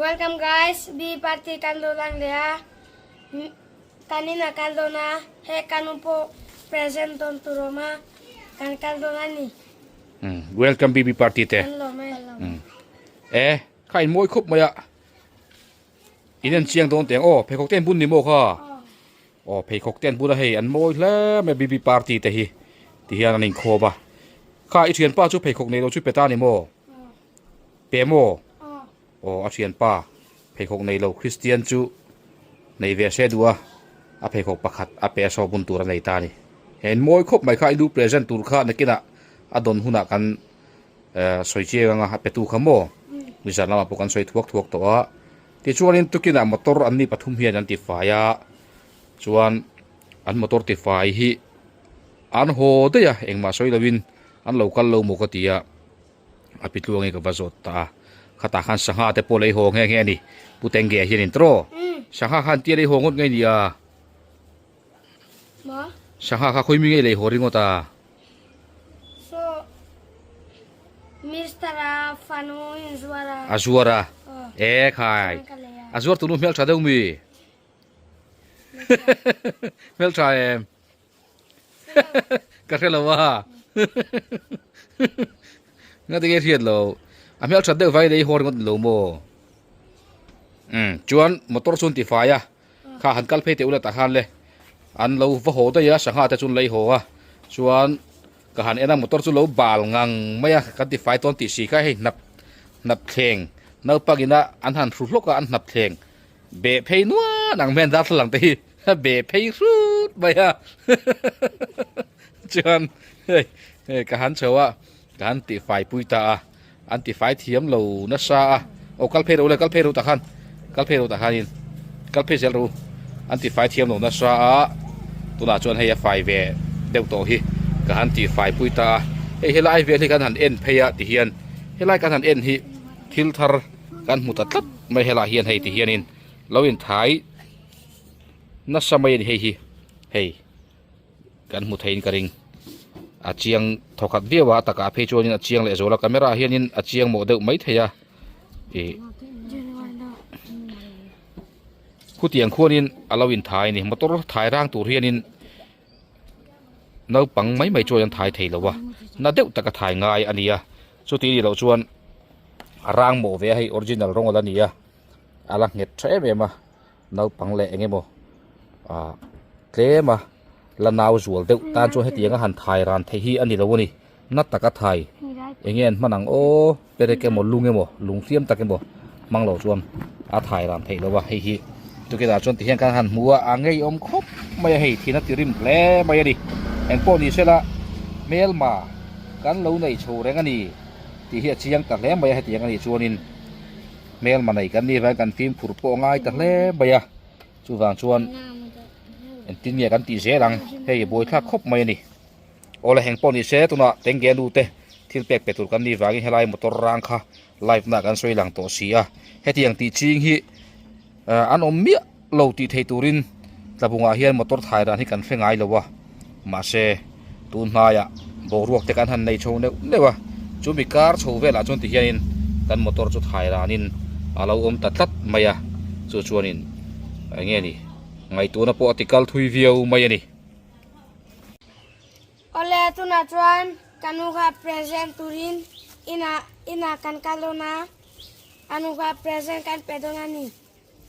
Welcome guys, B party kan lo lang leh a, kan inah kal dawn a, hei kan u pawh present dawn tur awm a, kan kal dawn a ni. Welcome BB party te. Kan lawm e. E, kha in mawi khup mai a. In en chiang dawn teng aw, pheikhawk te an bun ni maw kha? Aw, pheikhawk te an bun a hei, an mawi hle mai BB party te hi ti hian an inkhawm a. Kha i thianpa chu pheikhawk nei lo chu pe ta ni maw? Pe maw? Aw, a thianpa pheikhawk nei lo Christian chu nei ve se duh a, a pheikhawk pakhat a pe a saw bun tur a nei ta a ni. He in mawi khawp mai kha i lu present tur kha nakinah a dawn hunah kan sawi chiang anga a petu kha maw nizan lamah pawh kan sawi thuak thuak tawh a tichuanin tukinah motor an ni pathum hian an tifai a chuan an motor tifai hi an haw daih a engmah sawi lovin an lo kal lo maw ka ti a a pi tluangin ka va zawt ta a khatah khan sangha te pawh lei haw nghe nghe a ni pu tenge hian in tawh sangha khan tia lei haw ngawt ngei ni a sangha kha khawi mi ngei lei haw ringawt a. So Mister a fanu in zuar a. A zuar a. E khai. A zuar tunu hmel tha deuh mi. Hmel tha em. Ka hre lo a. Nga tinge hriat lo. A hmel that deuh vai lei haw ringawt ni lo maw. Um chuan motor chuan ti fai a. Kha han kal phei teh ula tah khan le an lo va haw daih a sangha te chu an lei haw a chuan ka han en a motor chu lo bal ngang mai a kan ti fai tawn tih si kha hei hnap hnap thleng naupang ina an han hru hlawk a an hnap thleng beh phei nuan ang hian darthlalang te hi a beh phei hrut mai a chuan hei hei ka han chho a ka han ti fai pui ta a an ti fai thiam lo nasa a aw kal phei ro le kal phei ro tah khan kal phei ro tah khanin kal phei zel ro an ti fai thiam lo nasa a tunah chuan hei a fai ve deuh tawh hi ka han ti fai pui ta a hei helai vel hi kan han en phei a ti hian helai kan han en hi thil thar kan hmu ta tlat mai helai hian hei ti hianin lo in thai nasa mai a ni hei hi hei. Kan hmu theiin ka ring. A chiang thawkhat viau a, a takah phei chuanin a chiang leh zual a, camera ah hianin a chiang mawh deuh mai thei a, ih khutiang khuanin a lo inthai a ni, motor thai rang tur hianin naupang mai mai chuan an thai thei lo a, na deuh taka thai ngai a ni a, chuti ni loh chuan a rang mawh ve a, hei original rawng a la ni a, a la nghet tha em em a. Naupang leh eng emaw ah tlem a la nau zual deuh tan chuan hetiang a han thai ran theih hi a ni lo a ni na taka thai eng nge an hman ang aw perek emaw lung emaw lung hliam tak emaw hmang lo chuan a thai ran theih lo a hei hi tuketah chuan tihian kan han hmu a a ngeiawm khawp mai a hei thina ti rim hle mai a ni engpawh ni sela hmelma kan lo nei chho reng a ni tih hi a chiang ta hle mai a hetiang a nih chuanin. Hmelma nei kan nih vang kan fimkhur pawh a ngai ta hle mai a, chuvang chuan engtin nge kan tih zel ang hei buaithlak khawp mai a ni. Awle heng pawh ni se tunah tenge nu te thil pek pe tur kan nih vangin helai motor rang kha live na kan sawi lang tawh si a, hetiang tih ching hi an awm miah lo tih thei turin tlabungah hian motor thai dan hi kan hre ngai lo a, mahse tun hnaiah boruak te kan han nei chho neuh neuh a, chumi kar chho velah chuan tihianin kan motor chu thai ranin a lo awm ta tlat mai a, chu chuanin eng nge ni ngaihtuahna pawh a ti kal thui viau mai a ni. Awle tunah chuan ka nu kha present turin inah inah kan kal dawn a, a nu kha present kan pe dawn a ni.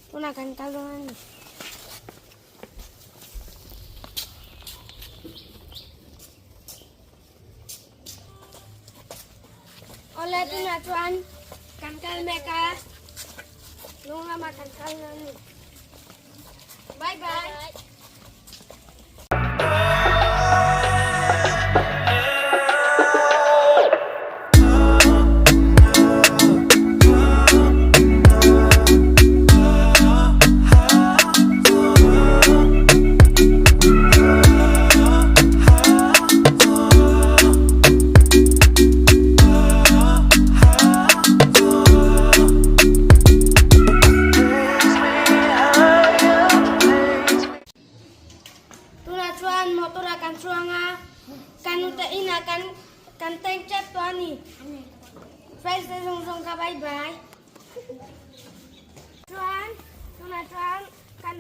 Tunah kan kal dawn a ni. Awle tunah chuan kan kal mek a, lung lamah kan kal dawn a ni. Bye bye. Tunah chuan motor ah kan chuang a, kan nute inah kan kan tank tep tawh a ni. Friends te zawng zawng kha bye bye. Chuan tunah chuan kan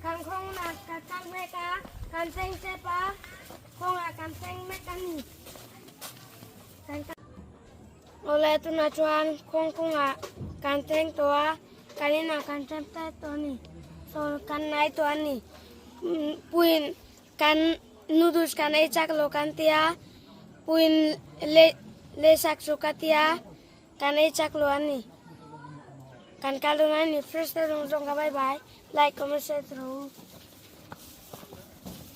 kan khawngnah ka kal mek a, kan thleng tep a, kawngah kan thleng mek a ni. Kan kal Awle tunah chuan kawng kawngah kan thleng tawh a, kan inah kan thleng tep tawh a ni. Saw kan nai tawh a ni. Puin kan noodles kan ei chak lo kan tia, puin lei leisak chu ka tia. Kan ei chak lo a ni. Kan kal dawn a ni. First te zawng zawng ka bye bye. Like, comment, share rawh u.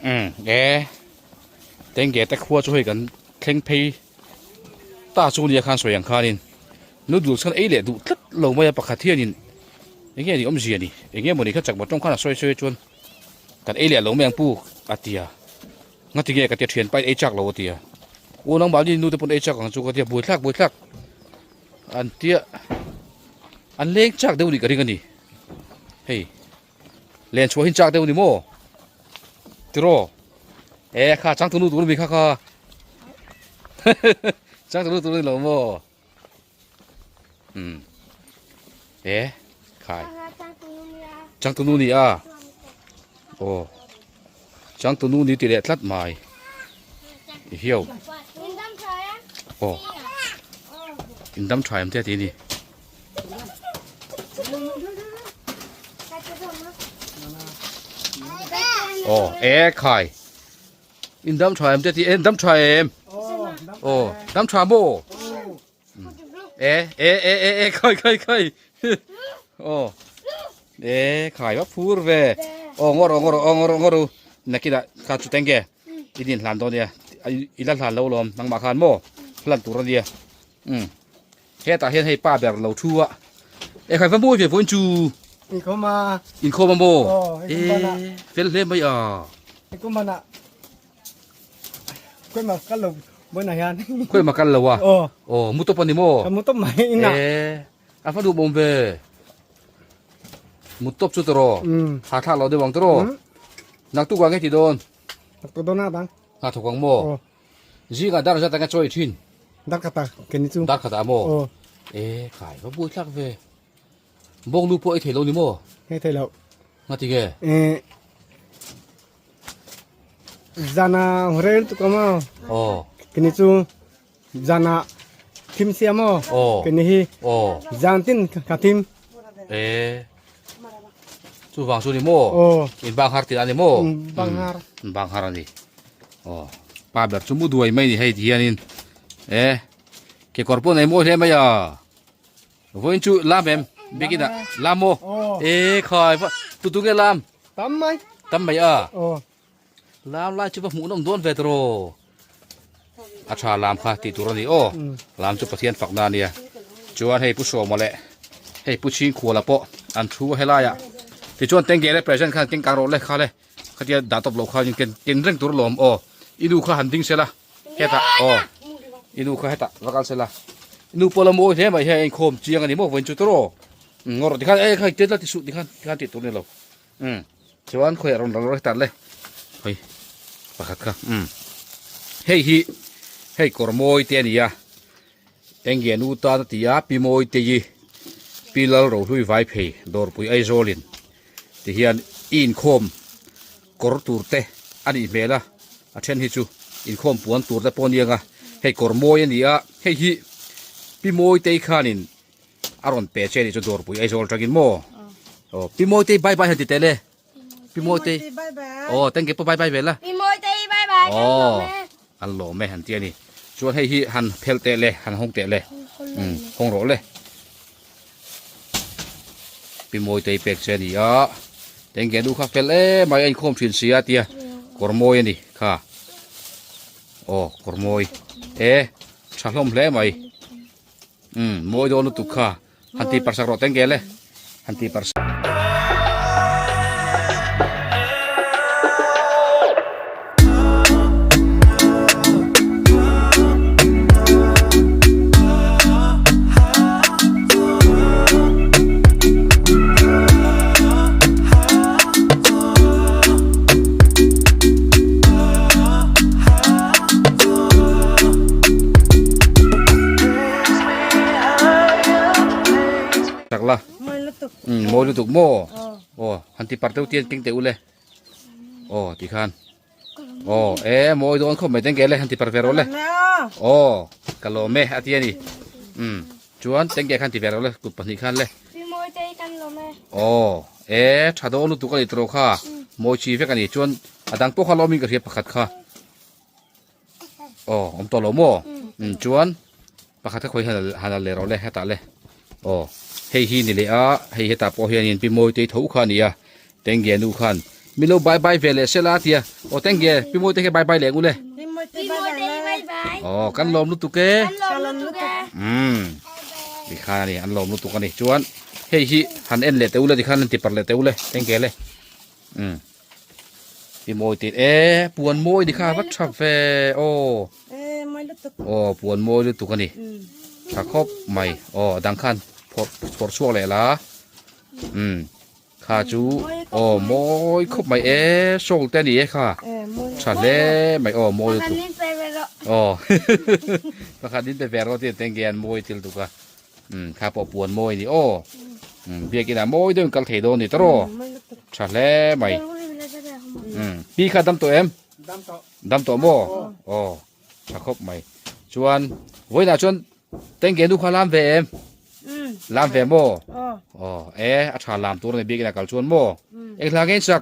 Umm e tenge te khua chu hei kan thleng phei ta chu nia khan sawi ang khanin noodles khan ei leh duh tlat lo mai a pakhat hianin enge ni awmzia ni enge mawni kha chakma tawng khan a sawi sawi chuan kan ei leh lo mai ang pu a tia. Ngati nge ka tia thian pain ei chak lo a tia. U nangmahni nu te pawn ei chak ang chu ka tia buaithlak buaithlak an tia an leng chak deuh nih ka ring a ni. Hei len chhuah hin chak deuh ni maw? Tiraw e kha changtunu tur mi kha kha changtunu tur ni lo maw? Um e khai changtunu ni a aw changtunu ni ti leh tlat mai i hiau aw in dam tha em te ti ni aw e khai in dam tha em te ti em dam tha em aw dam tha maw e e e e e khai khai khai aw e khai va phur ve aw ngawr aw ngawr aw ngawr ngawr nakina kha chu tenge i din hlan dawn nia i la hlan lo lawm nangmah khan maw hlan tur ania um hetah hian hei pa ber lo thu a e khai va mawi ve vawiin chu Inkhawm a. Inkhawm a maw? Aw, inkhawm a. E fel hle mai a. Inkhawm a. Khawi ma kal lo vawiinah hian. Khawi ma kal lo a? Aw. Aw, mu tawp a ni maw? Ka mu tawp mai inah. E a va duhawm ve. Mu tawp chu tawh. Ha thlak lo deuh ang tawh. Naktuk ah nge ti dawn? Naktuk dawn a bang. Hna thawk ang maw? Aw. Zingah dar zat anga chawi thin. Dar khat ah ke ni chu. Dar khat ah maw? Aw. E khai va buai thlak ve. Bawng nu pawh ei thei lo ni maw? Ei thei lo. Nga ti nge? E zana horel tu ka maw? Aw. Ke ni chu zana thim sia maw? Aw. Ke ni hi. Aw. Zan tin ka thim. E chuvang chu ni maw? Aw. In bang har tih a ni maw? Bang har. Bang har a ni. Aw pa ber chu mu duai mai ni hei ti hianin e kekawr pawh nei mawi hle mai a vawiin chu lam em biakin ah lam maw e khai va tu tu nge lam tam mai tam mai a aw lam lai chu va hmuh nawm dawn ve tawh a tha lam kha tih tur a ni aw lam chu Pathian fakna a nia chuan hei Pu Sawma leh hei Pu Chhingkhuala pawh an thu a helaiah tichuan Tengge leh present khan keng kang rawh le kha le. Khatia dah tawp loh khan ken ken reng tur lawm aw i nu kha han ding sela hetah aw i nu kha hetah va kal sela i nu pawh la mawi hle mai hei a inkhawm chiang a ni maw vawiin chu tawrh aw ngawr tikhan e kha tet la ti suh tikhan tikhan tih tur a ni lo um chuan khawiah rawn ral hetah le hei pakhat kha um hei hi hei kawr mawi te a ni a enge nu tan a ti a pi mawi te hi pi lal rohlui vai phei dawrpui Aizawlin. Tihian i inkhawm kawr tur te a nih hmel a, a then hi chu inkhawm puan tur te pawh a ni ang a, hei kawr mawi a ni a, hei hi Pi Mawitei khanin a rawn pe che a nih chu Dawrpui Aizawl atangin maw? Aw Pi Mawitei bye bye han ti teh le, Pi Mawitei aw thank you pawh bye bye ve la. Pi Mawitei bye bye kan lawm e. Kan lawm e han ti a ni, chuan hei hi han phel teh le, han hawng teh le, umm hawng rawh le. Pi Mawitei pek che a ni a, tengge nu kha fel em mai a inkhawm thin si a tia kawr mawi a ni kha aw kawr mawi e tha hlawm hle mai umm mawi dawn lutuk kha han ti parsak rawh tengge le han ti parsak. Chak la. lutuk. Um mawi lutuk maw? Aw han ti par deuh tian keng teh u le. Aw ti khan. Aw e mawi dawn khawp mai tengke le han ti par ve rawh le. Aw ka lawm e a ti a ni. Um chuan tengke khan ti ve rawh le kut pahnih khan le. Pi mawi te hi kan lawm e. Aw e tha dawn lutuk a ni tawh kha mawi chi vek a ni chuan a dang pawh kha lawmin ka hria pakhat kha. Aw awm tawh lo maw um chuan pakhat kha khawi han han la leh rawh le hetah le aw hei hi ni leh a hei hetah pawh hianin pi mawi te tho kha a ni a tengge nu khan mi lo bye bye ve leh sela a tia aw tengge pi mawi te kha bye bye leh ang u le Pi mawi te hi bye bye aw kan lawm lutuk e kan lawm lutuk e um tikhan a ni an lawm lutuk a ni chuan hei hi han en leh teh u le tikhan han ti parh leh teh u le tengge le um. I mawi tih e puan mawi ni kha va tha ve aw aw puan mawi lutuk a ni tha khawp mai aw dang khan phawrh phawrh chhuak leh la um kha chu aw mawi khawp mai e shawl te a ni e kha tha hle mai aw mawi lutuk aw pakhat in pe ve rawh tih teng hian mawi til tuk a um kha pawh puan mawi a ni aw um biakin ah mawi deuh in kal thei dawn a ni tawrh aw tha hle mai um pi kha dam tawh em dam tawh maw aw tha khawp mai chuan vawiinah chuan tengge nu kha lam ve em lam ve maw aw e a tha lam tur a ni biakin ah kal chuan maw eng hla nge in sak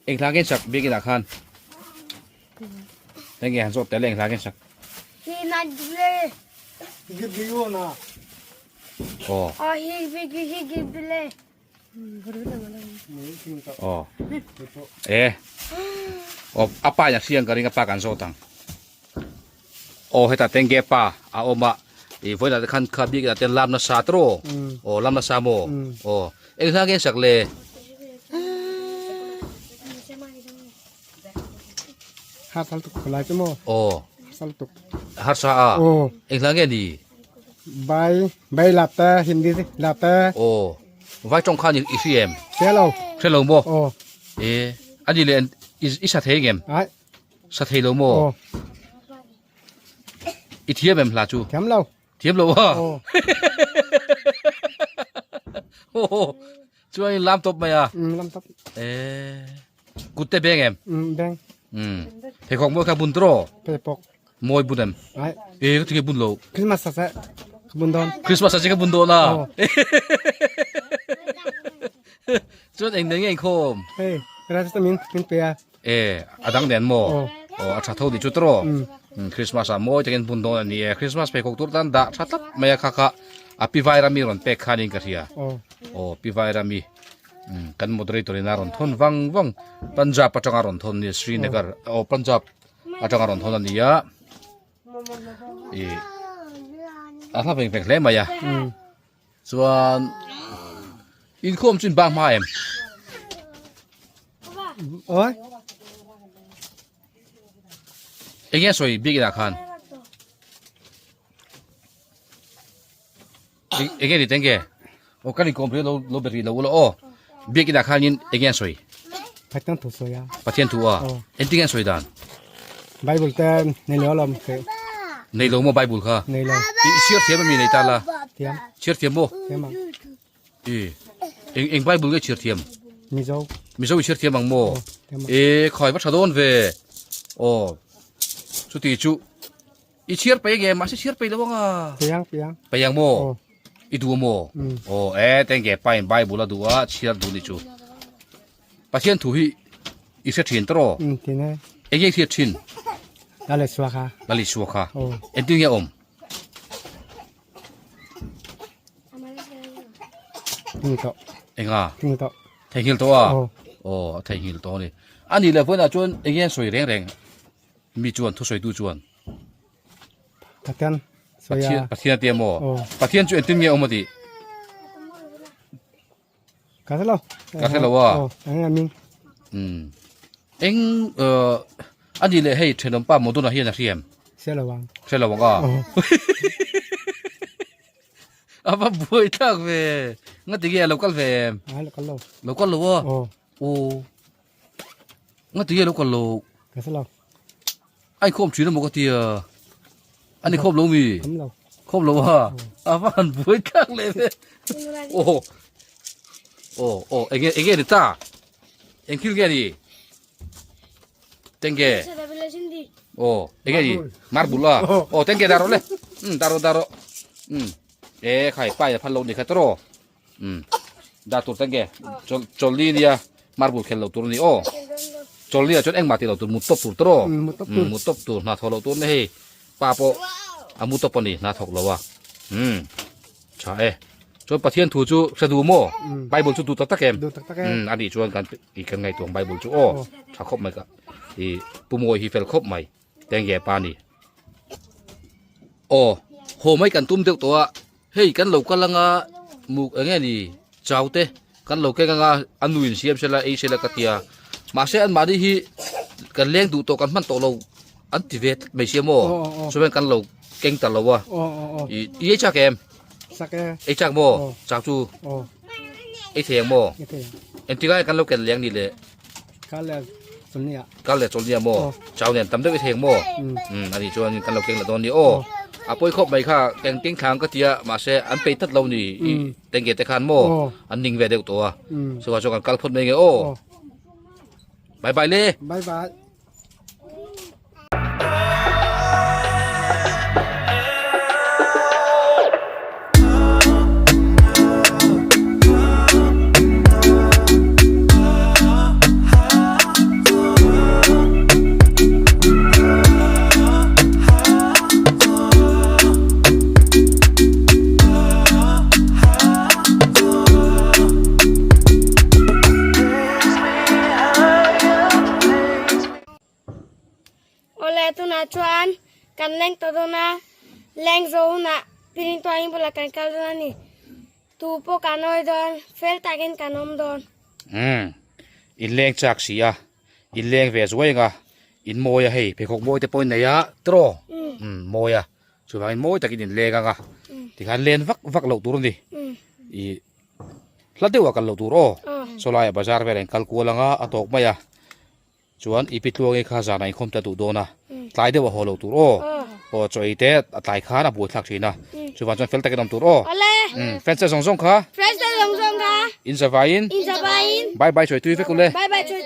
eng hla nge in sak biakin ah khan Tengge han zawt tel eng hla nge sak. Aw. Aw. E. Aw a pa in a hriang ka ring a pa kan zawt ang. Aw heta tengge pa a awm a. I vawilah te khan kha bik ah ten lam nasa tawh. Aw lam nasa maw? Aw. Eng hla nge sak le? Har sal tuk kholai chu maw? Aw. Har sal tuk. Har sa a? Aw. Eng hla nge ni? Vai vai lap te Hindi lap te. Aw. Vai tawng khan i hri em? Hre lo. Hre lo maw? Aw. E ani le i sa thei ngem? Ai. Sa thei lo maw? Aw. I thiam em hla chu? Thiam lo. Thiam lo a? Aw. Aw. Chuan in lam tawp mai a. Um lam tawp. Eh. Kut te beng em? Um beng. Um. Pheikhawk mawi kha bun tawh. Pheikhawk. Mawi bun em? Ai. Eh ka tinge bun lo. Christmas sa ka bun dawn. Christmas sa ka bun dawn a. Chuan eng nen nge inkhawm? Hei, Rajasthan min min pe a. Eh, a dang nen maw? Aw, a tha tho ni chu tawh. Christmas ah mawi takin bun dawn a ni e. Christmas pheikhawk tur tan dah tha tlat mai a kha kha a pi Vairami rawn pek khanin ka hria. Aw, pi Vairami kan moderator in a rawn thawn vang vang. Punjab atanga rawn thawn a ni Srinagar aw Punjab atanga rawn thawn a ni a. Ih a hla veng veng hle mai a. Chuan inkhawm chu in bak hma em? Oi. Enge sawi bik inah khan? Enge ni tenge? O kan inkhawm ri lo lo be ri lo ula aw. Biak inah khan in enge an sawi? Pathian thu sawi a. Pathian thu a. Engtin nge an sawi dan? Bible te nei lo alawm ke. Nei lo maw Bible kha? Nei lo. I chhiar thiam ami nei ta la? Thiam. Chhiar thiam maw? Thiam ang. I eng eng Bible nge chhiar thiam? Mizo. Mizo i chhiar thiam ang maw? E khai va tha dawn ve. Aw. Chuti chu I chhiar pei nge mahse chhiar pei lo anga. Peiang peiang. Peiang maw? I duh maw? Aw e tengge pain Bible a duh a chhiar duh ni chu. Pathian thu hi i hre thin tawh. Um tin e. Enge i hriat thin? Lal Isua kha. Lal Isua kha. Engtin nge awm? Theinghil tawh. Enga? Theinghil tawh. Theinghil tawh a? Aw a theinghil tawh a ni. Ani leh vawiinah chuan enge an sawi reng reng? Mi chuan thusawitu chuan. Pathian sawi a. Pathian a tia maw? Pathian chu engtin nge awm a tih? Ka hre lo. Ka hre lo a. Eng a ming. Um. Eng a ni leh hei thenawm pa Modona hian a hriam. Hre lo ang. Hre lo ang a. A va buai thlak ve. Ngati nge a lo kal ve em? A lo kal lo. Lo kal lo a? Aw. Nga ti nge lo kal lo? Ka hre lo. A inkhawm thin emaw ka tia. A ni khawm lo mi? Khawm lo. Khawm lo a a va han buai thlak leh ve. Aw aw aw enge enge ni ta eng thil nge ni tenge aw enge ni marble a aw tenge daro le um daro daro um e khai pai a phal lo ni kha tro um da tur tenge chol cholli nia marble khel lo tur ni aw cholli a chuan engmah tih lo tur mut tawp tur tro um mut tawp tur hna thawh lo tur ni hei pa pawh a mu tawp a ni hna thawk lo a um tha e chuan pathian thu chu hre duh maw bible chu duh tak tak em Duh tak tak em. um a nih chuan kan i kan ngaihtuah bible chu aw tha khawp mai ka i pu mawi hi fel khawp mai tenge pa ni aw haw mai kan tum deuh tawh a hei kan lo kal anga muk enge ni chau te kan lo keng anga a nu in siam sela ei sela ka tia mahse an mahni hi kan leng duh tawh kan hman tawh lo an ti ve tlat mai sia maw chuan kan lo keng ta lo a i i ei chak em ei chak maw chau chu ei thei ang maw engtik ah kan lo ken leng ni le kal leh chawlhnia maw chau nen tam deuh i thei ang maw um ani chuan kan lo keng la dawn ni aw a pawi khawp mai kha keng keng thlang ka tia mahse an peih tlat lo ni i tenge te khan maw an ning ve deuh tawh a chuvang chuan kan kal phawt mai nge aw bye bye le bye bye Awle tunah chuan kan leng tawh dawn a, leng zawh hunah piring tuahin bulah kan kal dawn a ni. Tu pawh kan awi dawn, fel takin kan awm dawn. Umm, in leng chak si a, in leng ve zuai ang a, in mawi a hei, pheikhawk mawi te pawh in nei a, tiraw? Umm, mawi a, chuvangin mawi takin in leng ang a, tikhan len vak vak loh tur a ni. Ih. Hla deuh ah kal loh tur aw. Saw laiah bazar velah in kal kual anga a tawk mai a. Chuan i pi tluangi kha zanah inkhawm ta duh dawn a. Tlai deuh a haw loh tur aw. Aw chaw ei te a tlai khan a buaithlak thin a. Chuvang chuan fel takin awm tur aw. Fans te zawng zawng kha. Fans te zawng zawng kha. In zavaiin. In zavaiin. Bye bye chawi tui vek ule. Bye bye chawi.